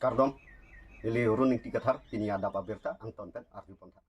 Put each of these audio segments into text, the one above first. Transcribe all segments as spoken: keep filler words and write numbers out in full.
Kardom, ili Arun Ingti Kathar, pini adap abirta angton pen arju pon tha.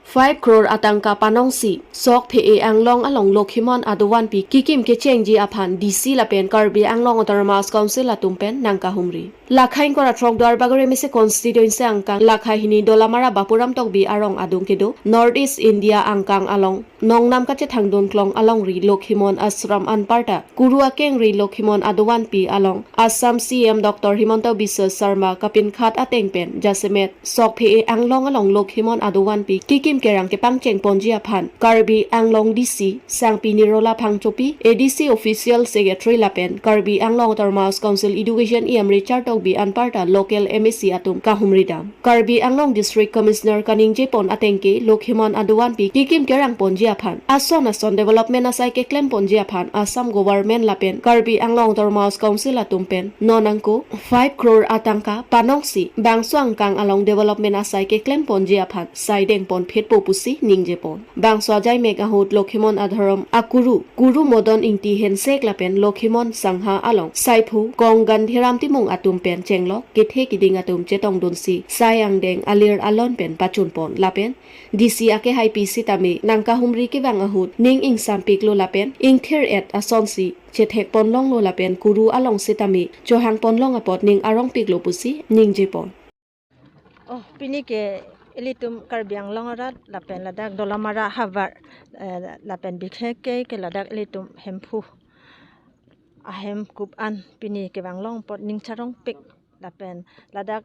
Five crore atangka panongsi, Sokphe-e Anglong along Lokhimon Adovanpi kekim kechengji aphan D C lapen Karbi Anglong Autonomous Council atum pen nangkahumri. Lakhai ingkoi ra throk Duarbagori M A C constituency angkang Lakhai hini Dolamara Bapuram Tokbi arong adung kedo North East India angkang along nongnam kachethangdun klong alongri Lokhimon Ashram anparta Kuru akengri Lokhimon Adovanpi along Assam C M Doctor Himanta Biswa Sarma kapinkhat ateng pen jasemet Sokphe-e Anglong along Lokhimon Adovanpi kekim kerang kepangcheng ponji aphan Karbi Anglong D C Sangpi Nirola Phangchopi, A D C Official Secretary lapen Karbi Anglong Autonomous Council Education E M Richard Tokbi anparta local M A C atum kahumri dam. Karbi Anglong District Commissioner kaningje pon ateng ke Lokhimon Adovanpi kekim kerang ponji aphan, ason ason development asai keklem ponji aphan Assam Government lapen Karbi Anglong Autonomous Council atum pen non angko five crore atangka panongsi bangso angkang along development asai keklem ponji aphan sai deng pon phet po pusi ningje pon. Bangso ajaimek ahut Lokhimon adhorom akuru, Kuru Modon Ingti Hensek lapen Lokhimon Sangha along saiphu Kong Gandhiram Timung atum pen chenglok kethe kiding atum chetongdunsi sai angdeng alir alon pen pachun pon lapen D C akehaipi sitame nangkahumri kevang ahut ning ingsampiklo lapen ingthir-et asonsi chethek ponlonglo lapen Kuru along sitame chohang ponlong apot ning arongpiklo pusi ningje pon. Oh, pini ke ilitum Karbi Anglong arat lapen ladak Dolamara havar, eh, lapen bikhek ke, ke ladak ilitum Hemphu ahem kup an pini kevang long apot ning charongpik lapen ladak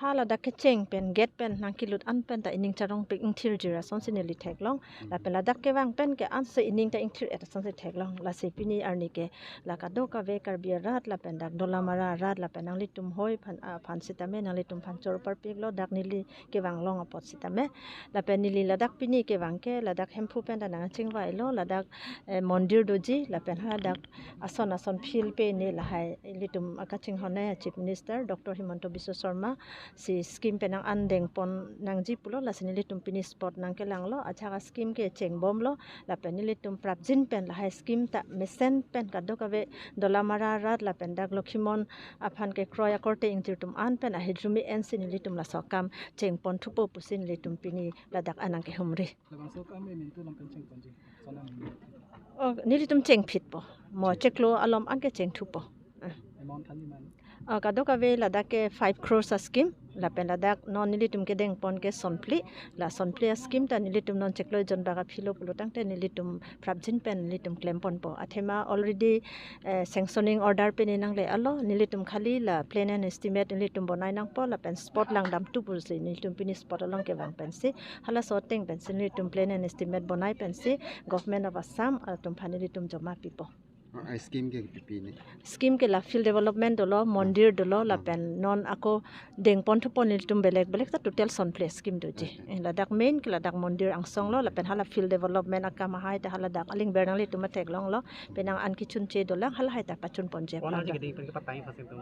ha ladak kecheng pen gate pen nangkelut an pen ta ining charongpik ingthir jir asonsi neli theklong. Lapen ladak kevang pen ke ansi ining ta ingthir-et asonsi theklong. Lasi pini arni ke la kadokave Karbi arat lapen dak Dolamara arat lapen nanglitum hoi phan, ah, phan sitame nanglitum phan choro parpiklo dak neli kevang long apot sitame. Lapen neli ladak pini kevang ke ladak Hemphu pen ta nangchingvailo, ladak, eh, mondir doji lapen ha dak ason ason field pen ne lahai ilitum akachinghon Chief Minister Doctor Himanta Biswa Sarma si scheme pen nang-an deng pon nangji pulo, lasi nelitum pini spot nangkelanglo, ajahak a-scheme ke chengbomlo, lapen nelitum prapjin pen lahai scheme ta mesen pen kadokave Dolamara arat lapen dak Lokhimon aphan kekroi akorte ingjir atum an pen ahidrumi ensi nelitum laso akam chengpon thupo pusi nelitum pini ladak an nangkehumri. Labangso akam emintu lam pen chengponji, sonam emintu. Oh, nelitum chengphitpo. Mo cheklo alom an ke chengthupo. Ah. Amount kali man? Ah, kadokave ladak ke five crores a-scheme. Lapen ladak non nelitum kedeng pon ke sonphli. La sonphli a-scheme ta nelitum non cheklo jon bak aphilo pulo tangte nelitum prapjin pen nelitum klem ponpo. Athema already, eh, sanctioning order pen nangle alo, nelitum khali la plan and estimate nelitum bonai nangpo lapen spot langdamthu pusi nelitum pini spot along kevang pensi halaso ateng pensi nelitum plan and estimate bonai pensi Government of Assam atum aphan nelitum joma pipo. Oh, a-scheme ke pipi ne? Scheme ke la field development dolo, mondir dolo, lapen non ako deng pon thupon nelitum belek belek ta total sonphli a-scheme doji. Okay. Eh, ladak main ke ladak mondir angsonglo, lapen hala field development akam ahai ta haladak aling ber nanglitum theklonglo, penang an kechunche dolang halahai ta pachun ponji. Pon aphan aji ta keding pen kepatang iphan sing tum.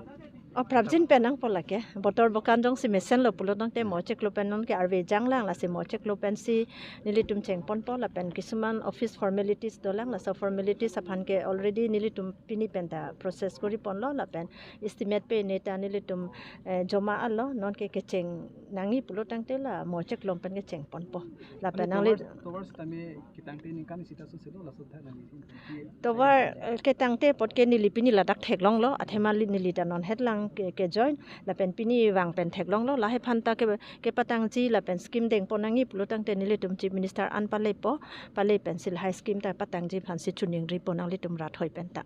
Oh, prapjin pen nangpo lake. Botor bokan jongsi mesenlo pulo tangte mo cheklo pen non ke arve janglang, lasi mo cheklo pensi nelitum chengponpo lapen kisuman office formalities dolang, laso formalities aphan ke already nelitum pini pen ta process kori ponlo lapen estimate pen ne ta nelitum, eh, joma alo, non ke kecheng nangji pulo tangte la mo cheklo pen kecheng ponpo. Lapen nangli tovar, tovar sitame ketangte ningkan isi ta soselo laso tha nangji. Tovar, eh, ketangte apot ke neli pini ladak theklonglo, athema li neli ta non hetlang ke, ke join, lapen pini vang pen theklonglo, lahai aphan ta ke, kepatangji lapen scheme deng pon nangji pulo tangte nelitum Chief Minister an palepo, pale pensi lahai scheme ta patangji aphansi choningri pon nanglitum rat hoi pen ta.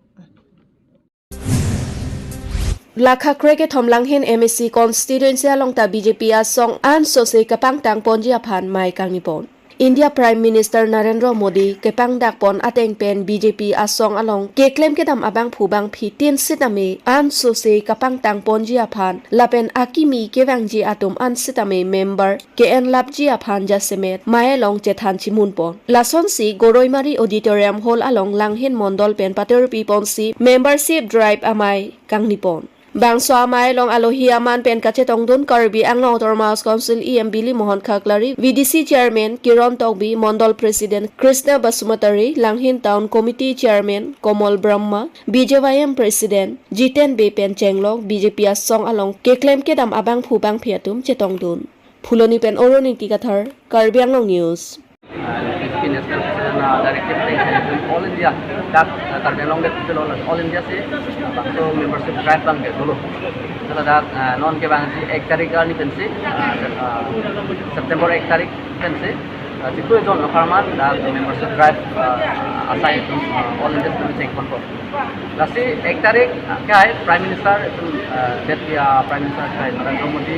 Lakha krekethom Langhin M A C constituency along ta B J P asong ansose kapangtang ponji aphan mei kangni pon. India Prime Minister Narendra Modi kepangdak pon ateng pen B J P asong along keklem kedam abangphu bangphi tin sitame ansose kapangtang ponji aphan lapen akimi kevangji atum an sitame member ke-enlapji aphan jasemet mei along chethan chimun pon. Lasonsi Goroimari Auditorium Hall along Langhin Mondol pen paterpi ponsi membership drive amei kangni pon. Bangso amei along alohi aman pen kachetongdun Karbi Anglong Autonomous Council E M Bili Mohan Khaklari, V D C Chairman Kiron Tokbi, Mondol President Krishna Basumatary, Langhin Town Committee Chairman Komol Brahma, B J Y M President Jiten Bey pen chenglok B J P asong along keklem kedam abangphu bangphi atum chetongdun. Phuloni pen Oro Ningti Kathar, Karbi Anglong News. Ah, B J P National President, ah, Directive President, All India, dak, ah, Karbi Anglong ke pulo, All India si, ah, bangso membership drive abang ke dolo. Laso dak, ah, non ke bang si ek tarik arni pensi, ah, Sep-, ah, September ek tarik pensi, ah, chiklo jon apharman dak membership drive, ah, asai, ah, All India si chengponpo. Lasi ek tarik, ah, kai Prime Minister, ah, Deputy, ah, Prime Minister kai Narendra Modi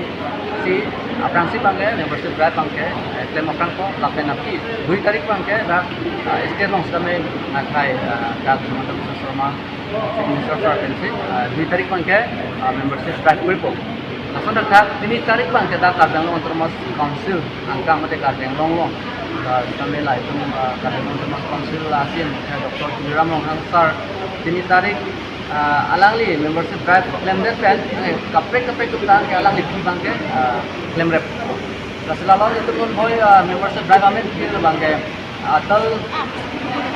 si aphrangsi abang ke membership drive abang ke, eh, klem aphrangpo, lapen aphi dui tarik abang ke dak, ah, state along sitame, ah, kai, ah, dak Himanta Biswa Sarma, Chief Minister sir pensi, ah, dui tarik abang ke, ah, membership drive koripo. Lason dak pini tarik abang ke dak Karbi Anglong Autonomous Council angkang mate Karbi Anglong along, ah, sitame lahai atum, ah, Karbi Anglong Autonomous Council asin, eh, Doctor Tuliram Ronghang sir, pini tarik, ah, alangli membership drive klemdet pen, eh, kaprek kaprek atum ta ke alangli aphi abang ke, ah, klemrep. Laso along itum non boi, ah, membership drive amen ke abang ke Atal,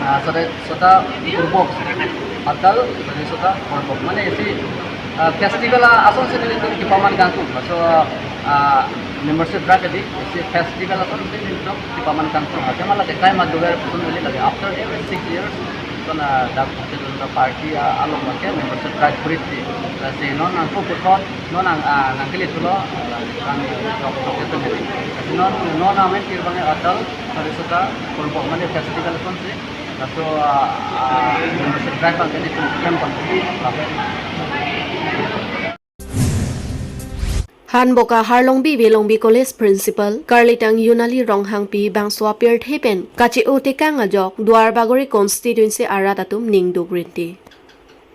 ah, sota, sota Phurbok. Atal, sota Phurbok. Mane isi, ah, festival, ah, asonsi nelitum kepaman kangtung. Laso, ah, membership drive adi, isi festival asonsi nelitum kepaman kangtung. Athema lake kai ma dugar puson beli lake. After every six years, lason, ah, dak party, ah, along lake membership drive kori ti. Lasi non nangpu puthot, non nang, ah, nangkele thulo, ah, kan, ah, tok tok itu jadi. Lasi non, non amen kiri abang Atal, Sota Phurbok mane festival asonsi. Laso, ah, ah, membership drive abang ke itum klempon. Hanboka Harlongbi Velongbi College Principal Karlitang Yunali Ronghangpi bangso apirthe pen kache-o tekang ajok Duarbagori constituency arat atum ningduk rinti.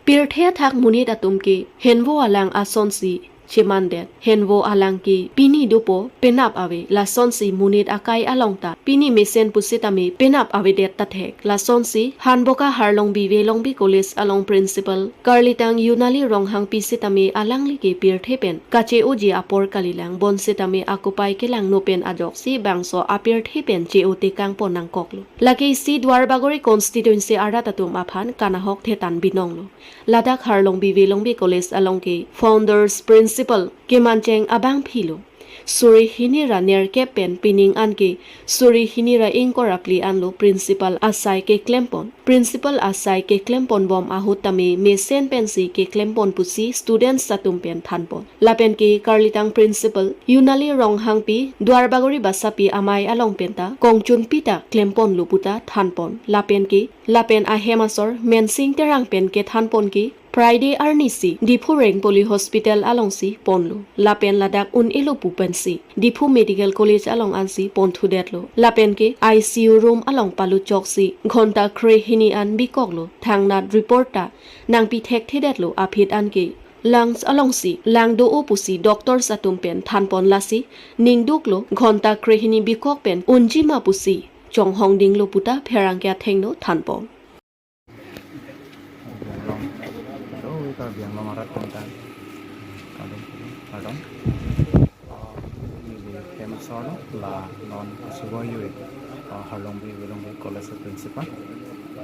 Pirthe athak monit atum ke henvo alang asonsi chemandet. Henvo alang ke pini dopo penap ave, lasonsi monit akai along ta pini mesen pusitame penap avedet ta thek. Lasonsi Hanboka Harlongbi Velongbi College along Principal Karlitang Yunali Ronghangpi sitame alangli ke pirthe pen kache-oji apor kalilang, bonsitame akopai kelangno pen ajoksi bangso apirthe pen che-o tekangpon nangkoklo. Lake isi Duarbagori constituency arat atum aphan kanahok thetan binonglo. Ladak Harlongbi Velongbi College along ke Founders Principal kemancheng abangphi lo. Suri hini ra nerkep pen pining an ke suri hini ra ingkoi ra phli anlo Principal asai keklempon. Principal asai keklemponbom ahut tame mesen pensi keklempon pusi students atum pen thanpon. Lapen ke Karlitang Principal Yunali Ronghangpi Duarbagori Basapi amei along penta kongchunpi ta klemponlo puta thanpon. Lapen ke lapen ahem asor Mensing Terang pen kethanpon ke Friday arnisi Diphu Rengpoli Hospital alongsi ponlo. Lapen ladak un-elo pu pensi Diphu Medical College along ansi ponthudetlo. Lapen ke I C U room along paluchoksi ghonta kre hini an bikoklo. Thangnat report ta nangpi thekthedetlo, aphi an ke lungs alongsi lang do-o pusi doctors atum pen thanpon, lasi ningduklo ghonta kre hini bikok pen unjima pusi chonghongdinglo puta pherangke athengno thanpon. Biang long, do ka biang long arat tentang. Pardon, pardon. Ah, neli hem asor lo, la non asuba yui, ah, Harlongbi Velongbi College Principal.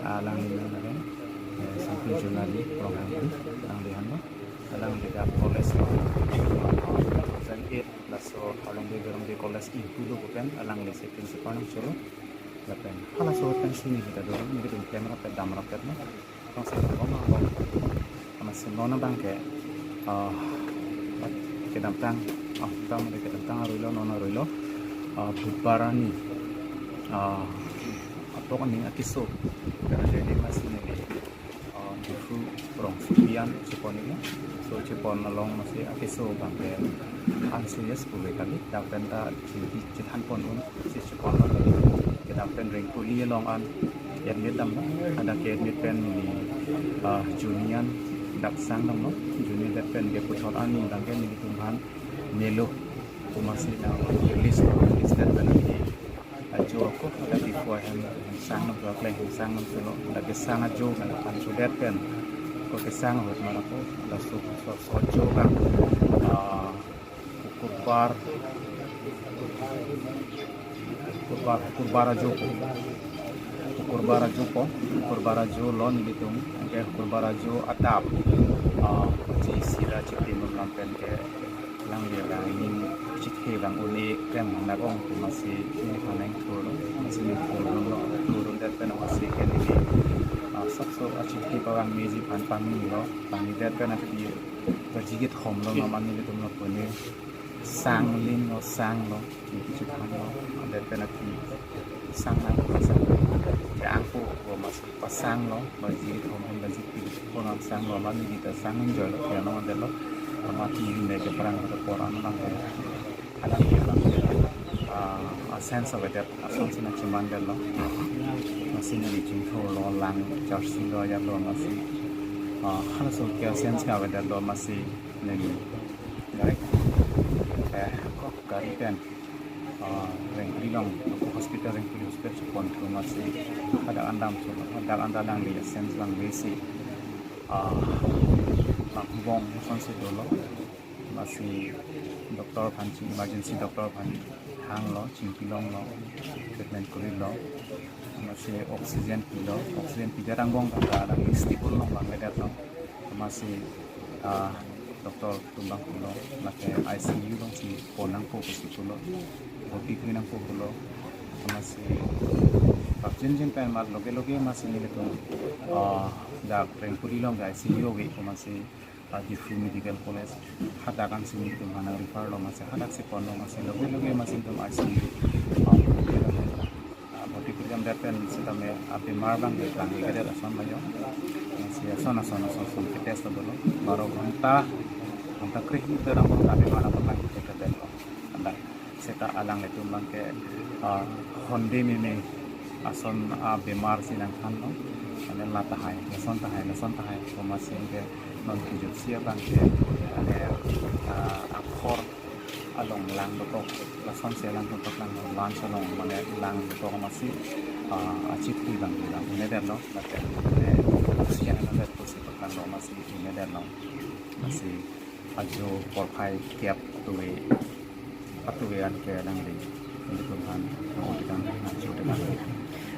Ah, alangli amen lake, eh, Sangpi Yunali Ronghangpi, alangli henlo. Alangli dak college lo, two thousand eight, laso Harlongbi Velongbi College ingpulo pu pen, alangli si principal nangcholo. Lapen halaso pensi neli ta do, nelitum klem rapet dam rapetlo. Tong si lo ma lo. Amatsi non abang ke, ah, kedamtang, ah, kedamtang arui lo, non arui lo. Ah, Budhbar arni, ah, atok aning akeso. Karena jadi amatsi neli, ah, Diphu rongsopi an chepon iklo. So chepon along amatsi akeso abang ke unserious pu ave kali. Dak pen ta che, chethanpon un si chepon abang ke. Kedam pen Rengpoli along an admit damlo. Hadak ke-admit pen neli, ah, juni an dak sang damlo. Juni det pen ke puthot arni abang ke nelitum aphan melo. Amatsi nang release, release det pen neli ajo ako, hadak Diphu ahem sang damlo, kleng sang damlo. Hadak ke sang ajo pen aphan chodet pen Kesang awet mara ko, laso so so jo ka, ah, hukurbar, hukurbar, hukurbar ajo ko, hukurbar ajo ko, hukurbar ajo lo nelitum, anke hukurbar ajo adap, ah, J C ra chitim alam pen ke, alangli aning chethe abang un-e klem nang ong pu masi neliphan nangthurlo, masi nangthurdunlo, thurdundet pen masi ke neli, ah, sap so achethe pavang meji aphan pangilo, pangdet pen aphi baji kethom lo, mama nelitum lapu ne sang lin lo, sang lo, chingki chethan lo, adet pen aphi sang nang pasang, ya angko ko masi pasang lo, baji kethom pen baji phli ko nang sang lo, mama neli ta sang enjoy lo, ya nang adet lo, mama T V me ke parang ke por an nang ke, alam ke alam ke, ah, a sense of that, a sense na chimandetlo, masi neli chingthurlo, lang jersey lo, ya lo, masi, ah, halaso ke sense ka avedetlo, masi neli direct, eh, ko gari pen, ah, Rengpuli along, hospital, Rengpuli hospital cheponthu, masi hadak an damthu, hadak an ta alangli sense lang vesi, ah, lang bong sonsi dolo, masi doctor aphan ching, emergency doctor aphan hanglo, chingki longlo, treatment kurilo, masi oxygen pilo, oxygen pidet angbong ta alangli stable along vangvedetlo, masi, ah, doctor atum abang pulo, mate I C U alongsi pon nangpo pusi pulo, bhorti kri nangpo pulo, masi prapjin jin pen mat loge loge masi nelitum, ah, dak Rengpuli along ke I C U ave ko, masi, ah, Diphu Medical College, hadak ansi nelitum aphan nang refer lo, masi hadaksi ponlo, masi loge loge masi nelitum I C U, ah, ah, bhorti kri jamdet pen sitame abemar abang ke klang kedet ason lo jo. Masi ason ason ason ason ke test lo dolo. Baro ghonta, ghonta krehini te abang abemar abang klang kedetlo. Andak seta alanglitum abang ke, ah, honde meme ason abemar si nangthanlo. Mane la tahai, lason tahai, lason tahai, ko masi ke non kejutsi abang ke, mane, ah, akhor along lang dokok, lasonsi lang dokok, lang lungs along mane lang dokok, masi, ah, achethe abang ke lang un-edetlo, mate, eh, oxygen abang pusi paklanglo, masi un-edetlo, masi ajo porphai kep tuwe, atuwe an ke nangli, nelitum aphan, nelitum aphan, nangcho de nangli.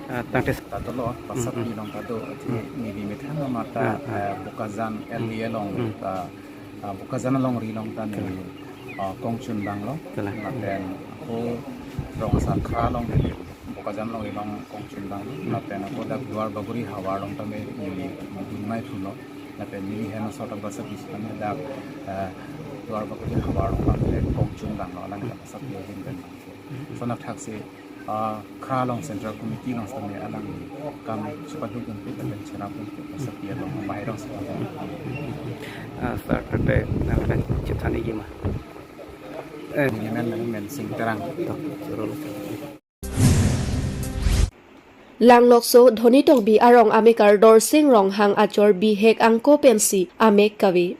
Ah, tangte ta dolo, pasap Mm, mm. Ni along ta do, ati Mm. neli methang mata, Ah, ah. eh, Bokajan L D A along Mm. ta, ah, Bokajan alongri along ta neli, ah, kongchun abang lo. Kalang. Lapen ako Rong Asar Khra along neli, Bokajan alongri along kongchun abang lo. Lapen ako dak Duar Bagori havar along ta me neli dun mai thulo. Lapen neli hem asor ta basa bis kami dak, eh, Duar Bagori havar along ta me kongchun abang lo, alang ta basa pia jin pen abang. Sonak thaksi, ah, Khra along Central Committee along sitame alang kam chepaduk unpik, lapen cherap unpik, basa pia along, bahai along sitame. Ah, sir, tete, nang kan chethan iji ma. Eh. Neli men, men Sing Terang. Tok, suruh lu. Langlokso Dhoni Tokbi arong amekar Dorsing Ronghang achor bihek angko pensi amek kave.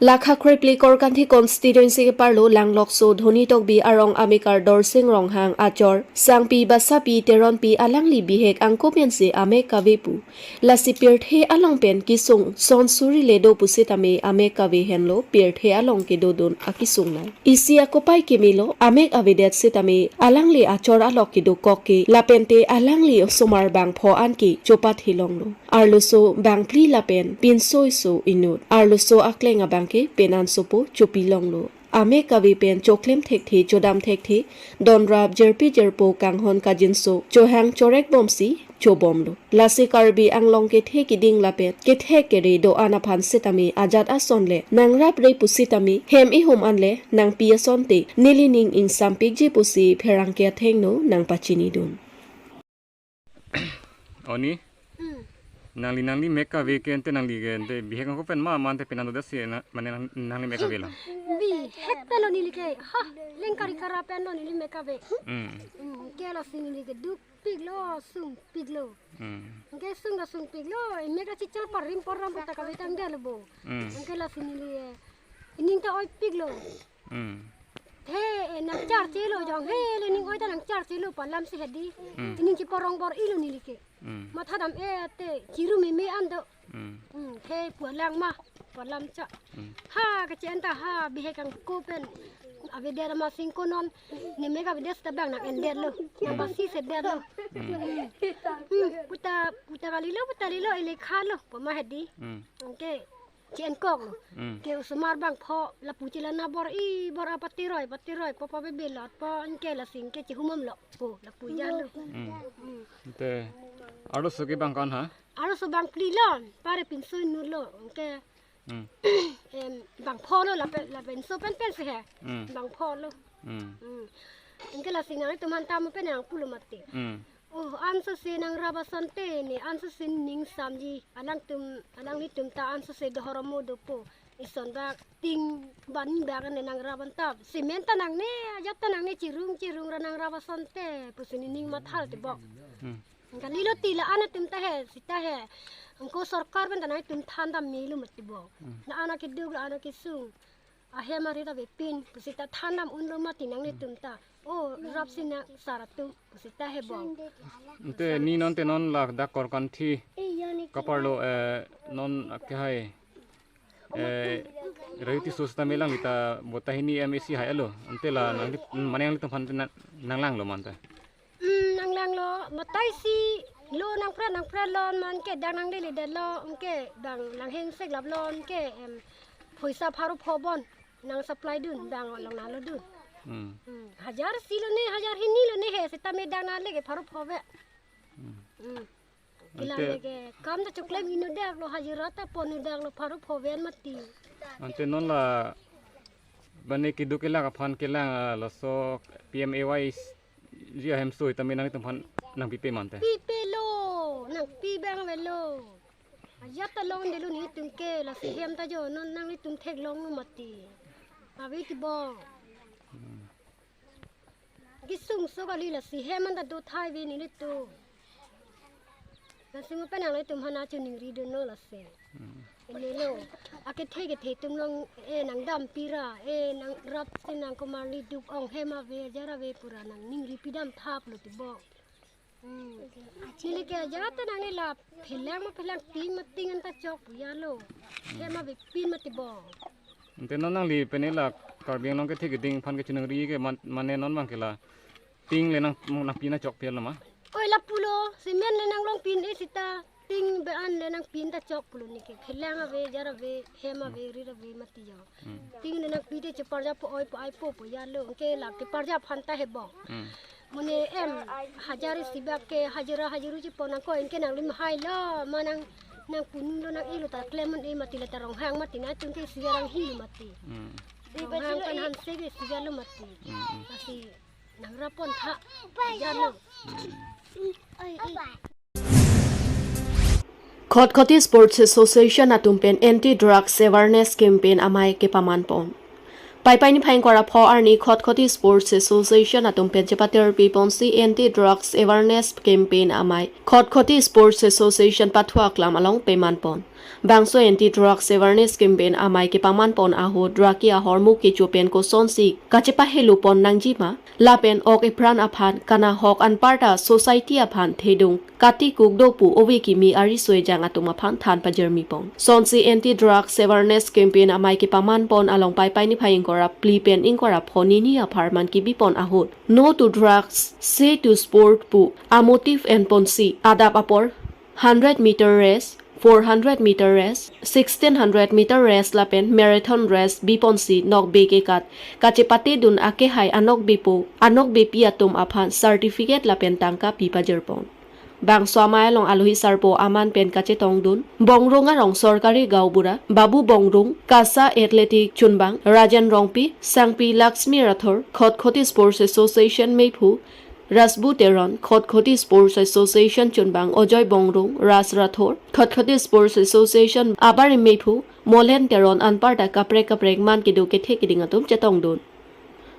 Lakha krephli Korkanthi constituency keparlo Langlokso Dhoni Tokbi arong amekar Dorsing Ronghang achor Sangpi Basapi Teronpi alangli bihek angko pensi amek kave pu. Lasi pirthe along pen kesung son suri le do pusitame amek kave henlo pirthe along kedodun akesung nang. Isi akopai kemelo amek avedet sitame alangli achor alok kedokok ke lapente alangli osomar bangpho an ke chopathilonglo. Arloso bangphli lapen pinsoiso inut. Arloso akleng abang ke penan sopo chopilonglo. Amek kave pen choklem thekthe chodam thekthe, donrap jerpi jerpo kanghon kajinso chohang chorek bomsi chobomlo. Lasi Karbi Anglong kethe kiding lapen kethek kere do-an aphan sitame ajat ason le nangrapre pusitame hem ihum an le nangpi asonte neli ning ingsampikji pusi pherangke athengno nangpachinidun. Oni? Hmm. Nangli, nangli mek kave ke ante nangli ke ante bihek angko pen ma, ma ante penan dodet si na, mane nang, nangli mek kave lo? Bihek pen lo neli ke. Ha, lengkari kara pen lo neli mek kave. Hmm. Hmm, ke lasi neli ke dukpiklo, sungpiklo. Hmm. Ke sung ta sungpiklo, mek ta chichal parim param puta kave tangdetlo bo. Hmm. Ke lasi neli, eh, ining ta oipiklo. Hmm. He, eh, nangcharchelo jong, he, le ning oi ta nangcharchelo pu alam si hedi. Hmm. Ning chiporong bor-ilo neli ke. Hmm. Matha dam-e te chiru meme an do. Hmm. Hmm, he pu alang ma, pu alam cha. Hmm. Ha, kachi-en ta ha, bihek angko pen. Avedet amat singko non, ne mega avedet seta bang nang-endetlo. Nang basi sedetlo. Hmm. Hmm, puta, puta kalilo, puta lilo, ili khalo, pu ma hedi. Hmm. Anke, chi-en koklo. Hmm. Ke osomar bangpho, lapu chila na bor-i, bor-a patiroi, patiroi, pu pa bebelot, pu anke lasi ke chihumamlo. Pu, lapu jalo. Hmm. Hmm. Te, arloso ke bang ko-an ha? Arloso bang phli lo, pare pinso inutlo, anke, Hmm. em, bangpholo lapen, lapen so pen pen si he. Hmm. Bangpholo. Hmm. Hmm. Anke lasi nangtum aphan tamo pen nang pulo mati. Hmm. Oh, ansose nangrap asonte ne, ansose ning samji, alangtum, alanglitum ta ansose dhorom mo dopo. Ison bak ting ban bak ne nangrap an ta. Cement ta nangne, ajat ta nangne, chirung chirung ra nangrap asonte. Pusi nening mathalo te bok. Hmm. Kalilo ti la-an atum ta he, seta he. Angko sorkar pen ta nangtum than dam melo mati bok. Hmm. La-an akeduk, la-an akesung. Ahem ari ta vepin, pusita than dam unlo mati nanglitum ta. Oh, rap si nang sar atum, pusita he bok. Ante ne non te non la dak Korkanthi. Kaparlo, eh, non akehai. Eh, Rayuti Sosita melang kita botahini M A C hai-elo. Ante la nang, mane nanglitum aphan te nang, nanglanglo ma ante. Hmm, nanglanglo, matai si lo nangpra nangpra lo, man ke dang nanglele detlo, anke dang nanghengsek laplo, anke, em, poisa pharo pho bon nang supply dun, dang along nalo dun. Hmm. Hmm, hajar si lo ne, hajar hini lo ne he, seta me dang nale ke pharo pho ve. Hmm. Hmm. Ante kelang leke, kam ta choklem inutdaklo, hajira ta pon inutdaklo, pharo pho ven mati. Ante non la, bane keduk kelak aphan kelang, ah, laso P M A Y G ahemso seta me nanglitum aphan nangpipe ma ante? Pipelo, nangpi bang avelo. Ajat ta longdetlo netum ke, lasi hem ta jo, non nanglitum theklonglo mati. Ave ti bok. Hmm. Kesung so kali, lasi hem an ta do thai ve nelitum. Lasi mo pen nanglitum aphan nangchiningri dunlo lasi. Hmm. Neli lo. Akethe kethe atum along, eh, nangdampi ra, eh, nangrap si nangkomarli duk ong hem ave, ajar ave pu ra nangningri pidam thaplo ti bok. Hmm. Neli ke ajat ta nangne la phelang ma phelang, ting ma ting an ta chok pu ya lo. Hem avepin mati bok. Ante non nangli pen la Karbi Anglong kethe keding aphan kachiningri ke man, mane non bang ke la ting le nang, nangpi nangchok pi lo ma? Oi, lapulo, cement le nanglongpin-e seta, ting be an le nangpin ta chok pulo ne ke. Phelang ave, ajar ave, hem ave, rir ave mati jo. Hmm. Ting le nangpi te cheparjap po-oi po-ai po po ya lo, anke la keparjap aphan ta he bok. Hmm. Mane em, hajar isi bak ke hajira hajiru chepon nangkoi, anke nanglim hailo, ma nang, nangpun lo nang-elo ta klem un-e mati, la ta Ronghang mati, nangtum ke isi arang hi mati. Hmm. Ronghang kan hanse ke isi lo mati. Hmm, hmm. Lasi nangrap pon tha, ya lo. Hmm. Oi, oi. Khatkhati Sports Association atum pen Anti Drugs Awareness Campaign amei kepaman pon. Paipai niphai ingkoi ra pho arni Khatkhati Sports Association atum pen chepatirpi ponsi Anti Drugs Awareness Campaign amei Khatkhati Sports Association pathu aklam along peman pon. Bangso Anti Drugs Awareness Campaign amei kepaman pon ahut drug ahormu kecho pen kosonsi kachepahelo pon nangji ma, lapen ok epran aphan kanahok anparta society aphan thedung katikuk do pu ove kimi ariso ejang atum aphan than pajirmi pon. Sonsi Anti Drugs Awareness Campaign amei kepaman pon along Paipai niphai ingkoi ra phli pen ingkoi ra pho nini apharman kebi pon ahut, "No to Drugs, Say to Sport" pu a motive en ponsi adap apor hundred meter race, four hundred meter race, sixteen hundred meter race lapen marathon race bi ponsi nokbe kekat kachepate dun akehai anokbepo, anokbepi atum aphan certificate lapen tangka pi pajir pon. Bangso amei along alohi sarpo aman pen kachetong dun, Bongrung arong Sorkari Gaonbura Babu Bongrung, KASA Athletic Chunbang Rajen Rongpi, Sangpi Laxmi Rathore, Khatkhati Sports Association meiphu Rasbu Teron, Khatkhati Sports Association Chunbang Ajoy Bongrung, Ras Rathore, Khatkhati Sports Association abarim meiphu Molen Teron anparta kaprek kaprek man kedo kethe keding atum chetong dun.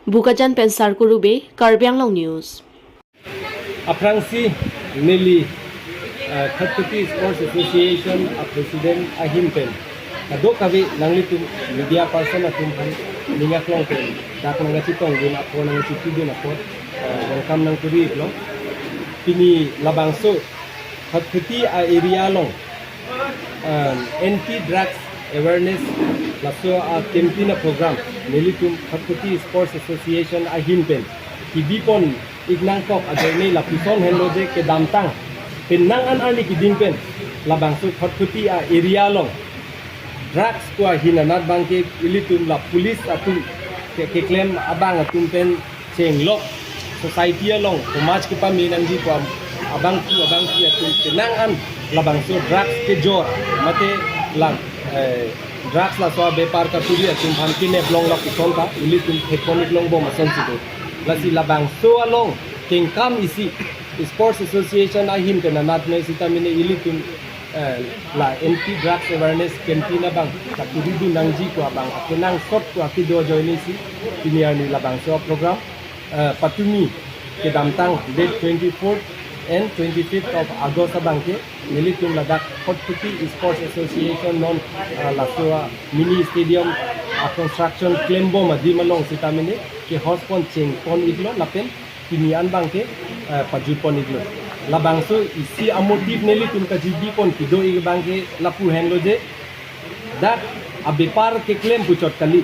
Bokajan pen Sarkuru Bey, Karbi Anglong News. Aphrangsi neli, ah, Khatkhati Sports Association a President ahin pen Kadokave nanglitum media person atum aphan ning aklong pen dak nangkachetongdun apor, nangkachetongdun apor, eh, welcome nangkuri iklo. Pini labangso Khatkhati a-area along, um, anti drugs awareness laso a-campaign a-program nelitum Khatkhati Sports Association ahin pen kebipon ik nangkok ajoine lapuson henlo je kedamtang penang an arni keding pen labangso Khatkhati a-area along drugs pu ahin anat abangke ilitum la police atum ke, keklem abang atum pen chenglok society along, somaj kepame nangji pu abangphu abangphi atum penang an labangso drugs kejor mate la, eh, drugs laso abepar katuri atum aphan kenep long lapuson ta ilitum thekpon ik longbom asonsi do. Lasi labangso along kengkam isi Sports Association ahin pen anat ne sita mene ilitum, eh, la anti drugs awareness campaign abang katurudun nangji pu abang akenangsot pu akedo ajoine si pini arni labangso program, eh, patumi kedamtang date twenty-fourth and twenty-fifth of August abangke nelitum ladak Khatkhati Sports Association non, eh, laso a-mini stadium a-construction klembom adim along sita mene ke-host pon chengpon iklo lapen pini an abangke, eh, pajutpon iklo. Labangso isi a-motive nelitum kajibipon kedo ik abangke lapu henlo je dak abepar keklem puchot kali.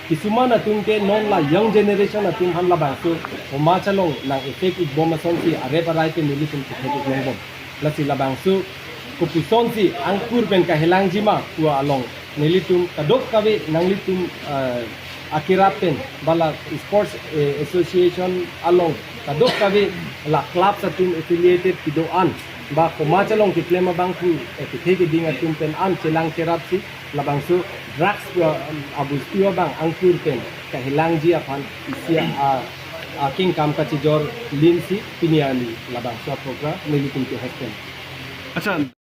Kisuman atum ke non la young generation atum aphan labangso somaj along nang-effect ikbom asonsi arep arai pen nelitum kethek ik longbom. Lasi labangso kopusonsi angkur pen kahelangji ma pu along nelitum kadokave nanglitum, eh, akerap pen ba la sports, eh, association along kadokave la clubs atum affiliated kedo-an ba somaj along keklem abangphu, eh, kethe keding atum pen an chelang cherapsi labangso drugs, eh, abostu abang angkur pen kahelangji aphan isi a, akengkam kachejor linsi pini arni labangso program nelitum ke-host pen. Acha.